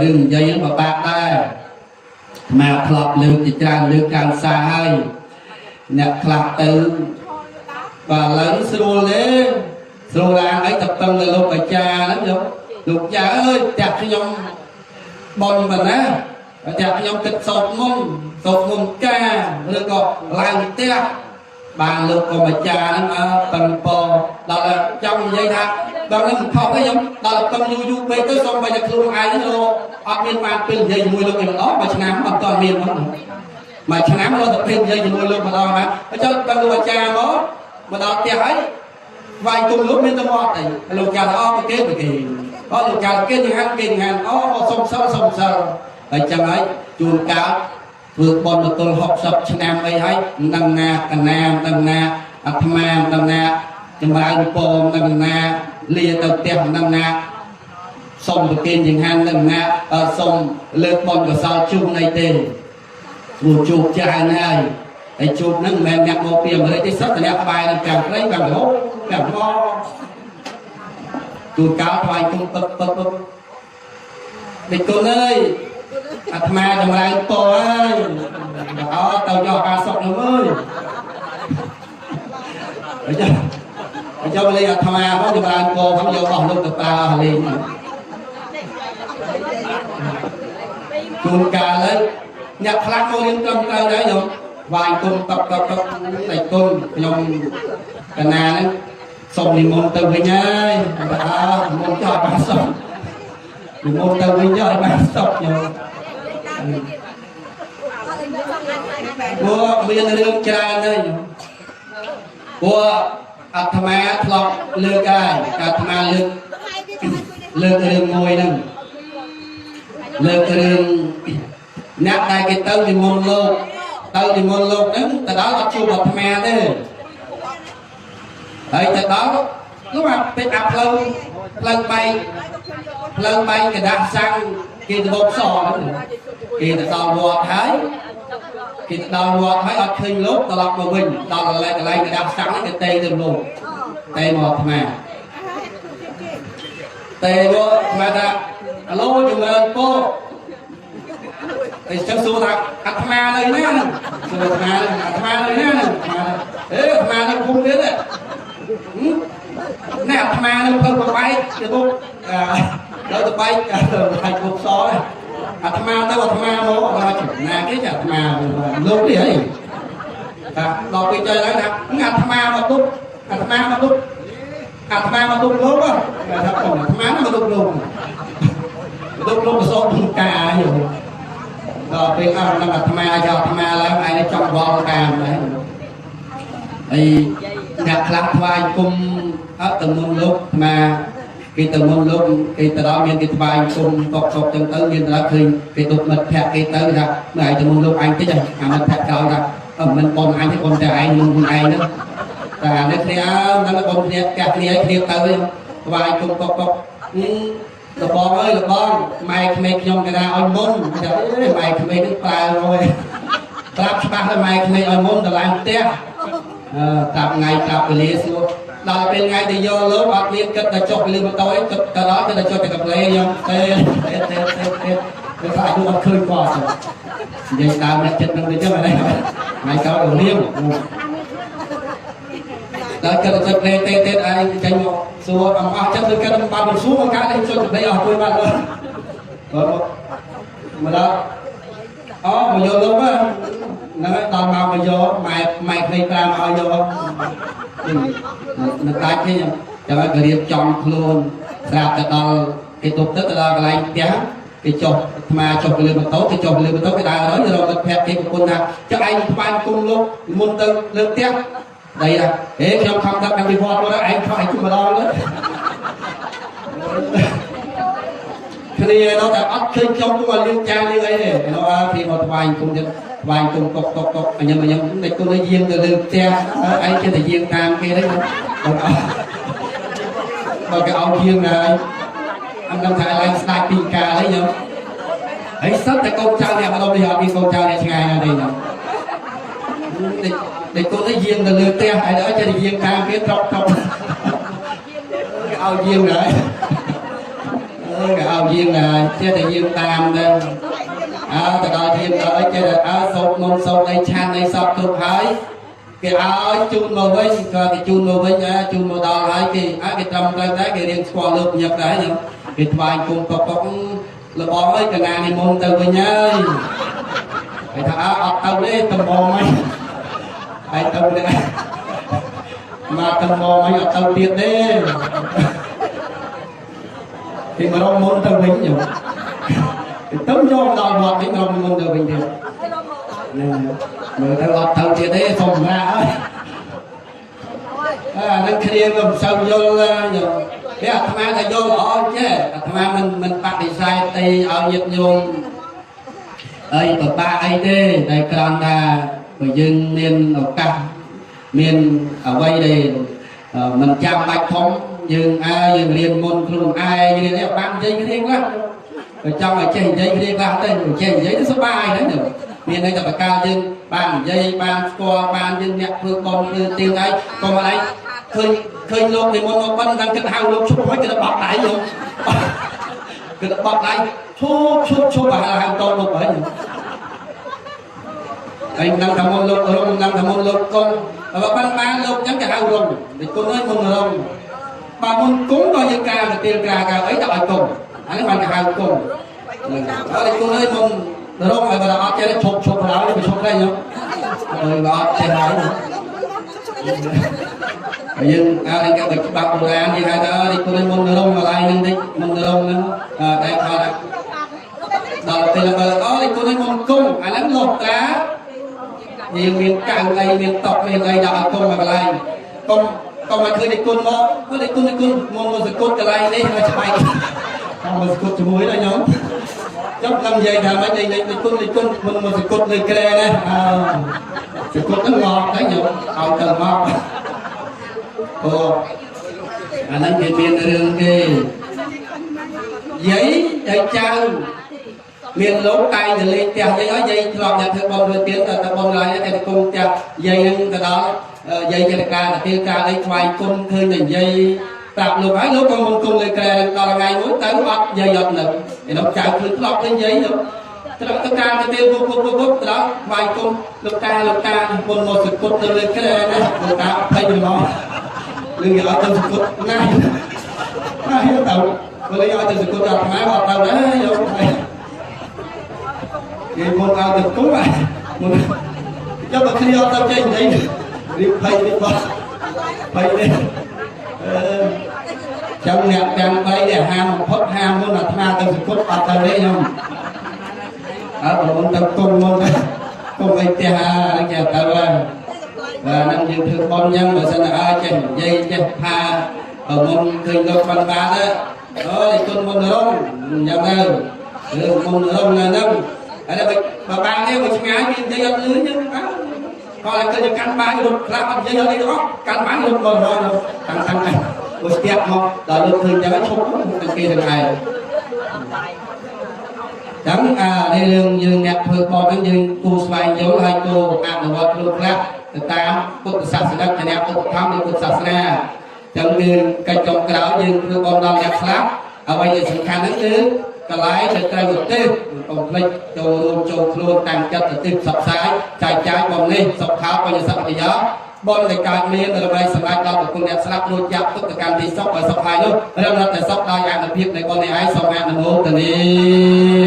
រឿងនិយាយហ្នឹងពិបាកដែរមកធ្លាប់លើកជាច្រើនលើកច្រើនសារហើយអ្នកខ្លះទៅបាទឥឡូវស្រួលទេស្រួលឡើងអីទៅពឹងទៅលោកអាចារ្យហ្នឹងយកលោកចាអើយផ្ទះខ្ញុំប៉ុនប៉ុណ្ណាផ្ទះខ្ញុំគិតសោតមុនសោតមុនការឬក៏ឡើងផ្ទះបានលោកក៏អាចារ្យហ្នឹងអើពឹងពដល់ចង់និយាយថាដល់នឹងមិនខុសទេខ្ញុំដល់ពឹងយូរយូរពេកទៅសូម្បីតែខ្លួនឯងហ្នឹងលោកអត់មានបានពេលនិយាយជាមួយលោកឯម្ដងមួយឆ្នាំអត់ទាន់មានមកមួយឆ្នាំលោកទៅពេលនិយាយជាមួយលោកម្ដងណាអញ្ចឹងពឹងលោកអាចារ្យមកមកដល់ផ្ទះហើយវាយគុំលោកមានតែមាត់អីលោកចាអស់គេគេអត់លោកចាគេចង្ហាន់គេចង្ហាន់អូសុំសិលសុំសិលហើយចឹងហើយជួនកាលធ្វើបន់មកទល់60ឆ្នាំអីហើយមិនដឹងណាកណាមិនដឹងណាអាត្មាមិនដឹងណាចម្រើនពរមិនដឹងណាលាទៅផ្ទះមិនដឹងណាសុំប្រគេនចង្ហាន់នឹងណាសុំលើកបន់កសលជូនអីទេព្រោះជួបច្រើនហើយហើយជួបហ្នឹងមិនមែនអ្នកមកពីអាមេរិកទេសុទ្ធតែអ្នកក្បែរនឹងទាំងព្រៃទាំងរហូតទាំងមកជួនកាលថ្វាយគុំពឹកពឹកពឹកដេចគុណអើយអាត្មាចម្រើនពរហើយអត់ទៅយកការសុកនោះអើយអញ្ចឹងអញ្ចឹងលេងអាត្មាផងចម្រើនពរផងយកអស់លោកទៅប្រើអស់លេងជួនកាលហើយអ្នកខ្លះមករៀនត្រឹមត្រូវដែរខ្ញុំវាយគុំតបតបតបតែគុំខ្ញុំកណាហ្នឹងសុំនិមន្តទៅវិញហើយអើនិមន្តចោលបានសុំនិមន្តទៅវិញចោលបានសុំខ្ញុំព្រោះមានរឿងច្រើនហើយខ្ញុំព្រោះអាត្មាធ្លាប់លើកហើយអាត្មាលើកលើករឿងមួយហ្នឹងលើករឿងអ្នកដែលគេទៅនិមន្តលោកទៅនិមន្តលោកហ្នឹងទៅដល់អត់ជួបអាត្មាទេហើយទៅដល់នោះអាពេកអាផ្លូវផ្លូវបែកផ្លូវបែកกระดาษសាំងគេទៅបោកសហ្នឹងគេទៅដល់វត្តហើយគេទៅដល់វត្តហើយអត់ឃើញលោកត្រឡប់មកវិញដល់កន្លែងកន្លែងกระดาษសាំងហ្នឹងគេតេទៅលោកតេមកអាត្មាតេមកអាត្មាថាអាឡូចម្រើនពរ តែចឹងសួរថាអាត្មានៅណាហ្នឹងសួរអាត្មាអាត្មានៅណាហ្នឹងអេអាត្មានៅភូមិទៀតណែអាត្មានៅផ្លូវប្របែកទៅមុខដល់ទៅបែកបែកមុខសអាត្មាទៅអាត្មាមកអាត្មាណាគេចាអាត្មាលោកនេះហីថាដល់ពេលចុយឡើងថាអាត្មាមកទុកអាត្មាមកទុកអាត្មាមកទុកលោកថាអាត្មាមកទុកលោកមកទុកលោកសោកការយ ដល់ពេលអស់នឹងអាត្មាយកអាត្មាឡើងឯងចង់វល់តាមដែរហើយអ្នកខ្លះថ្វាយគុំអត់ទៅមុនលោកអាត្មាគេទៅមុនលោកគេទៅដល់មានគេថ្វាយគុំកុកកុកចឹងទៅមានទៅដល់ឃើញគេទុកមិត្តភក្តិគេទៅថាមើលឯងទៅមុនលោកអញតិចអាមិត្តភក្តិក្រោយថាអឺមិនបងអញទេបងតែឯងមុនខ្លួនឯងហ្នឹងតែអានេះគ្នាអើហ្នឹងបងគ្នាកះគ្នាឲ្យគ្នាទៅថ្វាយគុំកុកកុកលបងអើយលបងម៉ែក្មេកខ្ញុំគេថាឲ្យមុនថាអេម៉ែក្មេកនឹងប្រើហើយប្រាប់ច្បាស់ហើយម៉ែក្មេកឲ្យមុនទៅឡើងផ្ទះអឺប្រាប់ថ្ងៃប្រាប់វេលាសួរដល់ពេលថ្ងៃទៅយកលោកអត់មានគិតតែចុះពីលើម៉ូតូឯងគិតទៅដល់គិតតែចុះតែកាផ្លេខ្ញុំទេទេទេទេទេទៅខ្លាចលោកអត់ឃើញគាត់និយាយដើមអ្នកចិត្តនឹងទៅចឹងហ្នឹងថ្ងៃក្រោយរៀមដល់គិតតែចុចលេទេទេឯងចេញមកសួរអំអស់ចិត្តគឺគិតតែបានសួរមកកើតឯងចុចតែអស់គួយបាត់គាត់មកដល់អូមកយកលោកហ្នឹងហើយដល់មកមកយកម៉ែម៉ែក្មេងប្រាមកឲ្យយកនៅដាច់ទេចាំឲ្យគេរៀបចំខ្លួនស្រាប់ទៅដល់គេទប់ទៅដល់កន្លែងផ្ទះគេចុះអាត្មាចុះពីលើម៉ូតូគេចុះពីលើម៉ូតូគេដើរហើយរកមិត្តភក្តិគេប្រពន្ធថាចុះឯងថ្វាយគុំលោកមុនទៅលើផ្ទះដីថាហេខ្ញុំខំដឹកតាំងពីវត្តមកឯងខំឯងជុំម្ដងទៅគ្នានោះតែអត់ឃើញខ្ញុំមកលាងចានលាងអីទេនោះអើគ្នាមកថ្វាយគុំទៀតថ្វាយគុំកុកកុកកុកអញញឹមតែគុំនេះយាងទៅលើផ្ទះឯងចេះតែយាងតាមគេទេបើគេឲ្យយាងហើយអញដឹងថាឡើងស្ដាច់ពីកាលហើយខ្ញុំហើយសិតតែកូនចៅអ្នកម្ដុំនេះអត់មានកូនចៅអ្នកឆ្ងាយណាទេខ្ញុំដេកគុំនេះយាងទៅលើផ្ទះហើយដល់ចេះតែយាងតាមគេត្រប់ត្រប់គេឲ្យយាងហើយ អើគេឲ្យយាងដែរចេះតែយាងតាមទៅអើទៅដល់យាងដល់អីចេះតែអើសោកនំសោកអីឆាន់អីសពគ្រប់ហើយគេឲ្យជូនមកវិញក៏គេជូនមកវិញអើជូនមកដល់ហើយគេអើគេត្រឹមត្រូវដែរគេរៀងស្គាល់លោកញឹកដែរញគេថ្វាយគុំប៉ុកប៉ុកលបងអើយកណានិមន្តទៅវិញហើយហើយថាអើអត់ទៅទេតំបងហើយហើយទៅនេះមកតំបងហើយអត់ទៅទៀតទេគេមករកមុនទៅវិញញោមទៅយកដល់វត្តនេះរកមុនទៅវិញទៀតណាមើលទៅអត់ទៅទៀតទេសុំសម្រាប់ហើយអានឹងគ្នាមិនសូវយល់ញោមនេះអាត្មាតែយល់ល្អចេះអាត្មាមិនបដិសេធអីឲ្យញាតិញោមអីបបាក់អីទេតែគ្រាន់ថាបើយើងមានឱកាសមានអ្វីដែលមិនចាំបាច់ធំយើងអើយើងរៀនមុនខ្លួនឯងរៀនអីបាននិយាយគ្នាខ្លះបើចង់ឲ្យចេះនិយាយគ្នាខ្លះទៅចេះនិយាយទៅសុបាយហ្នឹងមានន័យថាបកាលយើងបាននិយាយបានស្គាល់បានយើងអ្នកធ្វើកុំធ្វើទៀងឯងកុំអីឃើញលោកនិមន្តមកបិណ្ឌដល់គិតហៅលោកឈប់ហើយគិតបក់ដៃលោកគិតបក់ដៃឈប់ឈប់ឈប់ហៅតលោកហើយហើយនឹងថាមុនលោករងនឹងថាមុនលោកកុំបើបានបានលោកអញ្ចឹងគេហៅរងដូចគុណអើយមុនរងបើមុនគុំក៏យើងការទៅទៀលក្រាកៅអីដល់ឲ្យគុំអានេះបានគេហៅគុំហ្នឹងអត់គុណអើយមុនរងឲ្យបើអត់ចេះឈប់ឈប់ហើយទៅឈប់ដែរញោមអើយបើអត់ចេះហើយហើយយើងអើគេទៅច្បាប់បុរាណគេហៅថាអើគុណមុនរងកន្លែងហ្នឹងតិចមុនរងហ្នឹងតែគាត់ដល់ពេលបើអើគុណមុនគុំអាហ្នឹងលោកតាយើងមានកៅអីមានតុកមានអីដល់ឲ្យគុំមកកន្លែងគុំកុំឲ្យឃើញតែគុណមកឃើញតែគុណគុណមុនមកសគុតកន្លែងនេះមកច្បាច់មកសគុតជាមួយណាញោមចុះខ្ញុំនិយាយថាម៉េចនេះគុណនេះគុណមុនមកសគុតលើក្រែណាអើសគុតហ្នឹងងប់ទៅញោមឲ្យទៅមកអូអាហ្នឹងគេមានរឿងគេយាយហើយចៅមានលោកតែងទៅលេងផ្ទះយាយឲ្យយាយធ្លាប់អ្នកធ្វើបុណ្យធ្វើទានទៅបុណ្យឡើយតែទៅគុំផ្ទះយាយហ្នឹងទៅដល់យាយចេតការទៅទានការអីថ្វាយគុំឃើញតែយាយប្រាប់លោកហើយលោកក៏មុនគុំលើក្រែដល់ថ្ងៃមួយទៅអត់យាយអត់នៅឯនោះចៅឃើញធ្លាប់ឃើញយាយទៅត្រូវទៅការទៅទានពុបពុបពុបទៅដល់ថ្វាយគុំលោកតាលោកតាមុនមកសគុតទៅលើក្រែណាលោកតាភ័យទៅមកលឺគេអត់ទៅសគុតណាណាទៅបើលេឲ្យទៅសគុតដល់ខ្មែរអត់ទៅដែរយកគេមុនឲ្យទៅគុំមុនចាំបើគ្នាអត់ទៅចេញនិយាយរៀបភ័យរៀបបោះភ័យនេះអឺចាំអ្នកទាំង3នេះហាមបំផុតហាមមុនអាត្មាទៅសគុតអត់ទៅទេខ្ញុំអើបើមុនទៅគុំមុនទៅគុំអីផ្ទះអាគេទៅហើយបាទនឹងយើងធ្វើបុណ្យអញ្ចឹងបើសិនតែអើចេះនិយាយចេះថាបើមុនឃើញលោកបានបានទៅអូយគុណមុនរងអញ្ចឹងទៅរឿងមុនរងនៅហ្នឹងហើយបើបាននេះបើឆ្ងាយមាននិយាយអត់លឺចឹងអើក៏តែឃើញកាន់បាយរត់ខ្លះអត់និយាយអត់អីទាំងអស់កាន់បាយរត់មករហូតតាំងតាំងមួយស្ទាក់មកដល់លោកឃើញចឹងឈប់ទាំងគេទាំងឯងចឹងអានេះរឿងយើងអ្នកធ្វើបុណ្យហ្នឹងយើងគូស្វែងយល់ហើយគូអនុវត្តខ្លួនខ្លះទៅតាមពុទ្ធសាសនាគណៈពុទ្ធធម្មនៃពុទ្ធសាសនាចឹងគឺកិច្ចចុងក្រោយយើងធ្វើបុណ្យដល់អ្នកស្លាប់អ្វីដែលសំខាន់ហ្នឹងគឺកន្លែងដែលត្រូវឧទ្ទិសកុំភ្លេចចូលរួមចូលខ្លួនតាំងចិត្តឧទ្ទិសផ្សព្វផ្សាយចែកចាយបុណ្យនេះសុខោបញ្ញសកិយាបុណ្យដែលកើតមានដើម្បីសម្រេចដល់បុគ្គលអ្នកស្លាប់រួចចាក់ទុកទៅកម្មទីសុខឲ្យសុខហើយនោះរំលឹកតែសុខដោយអនុភាពនៃបុណ្យនេះឯងសូមអនុមោទនា។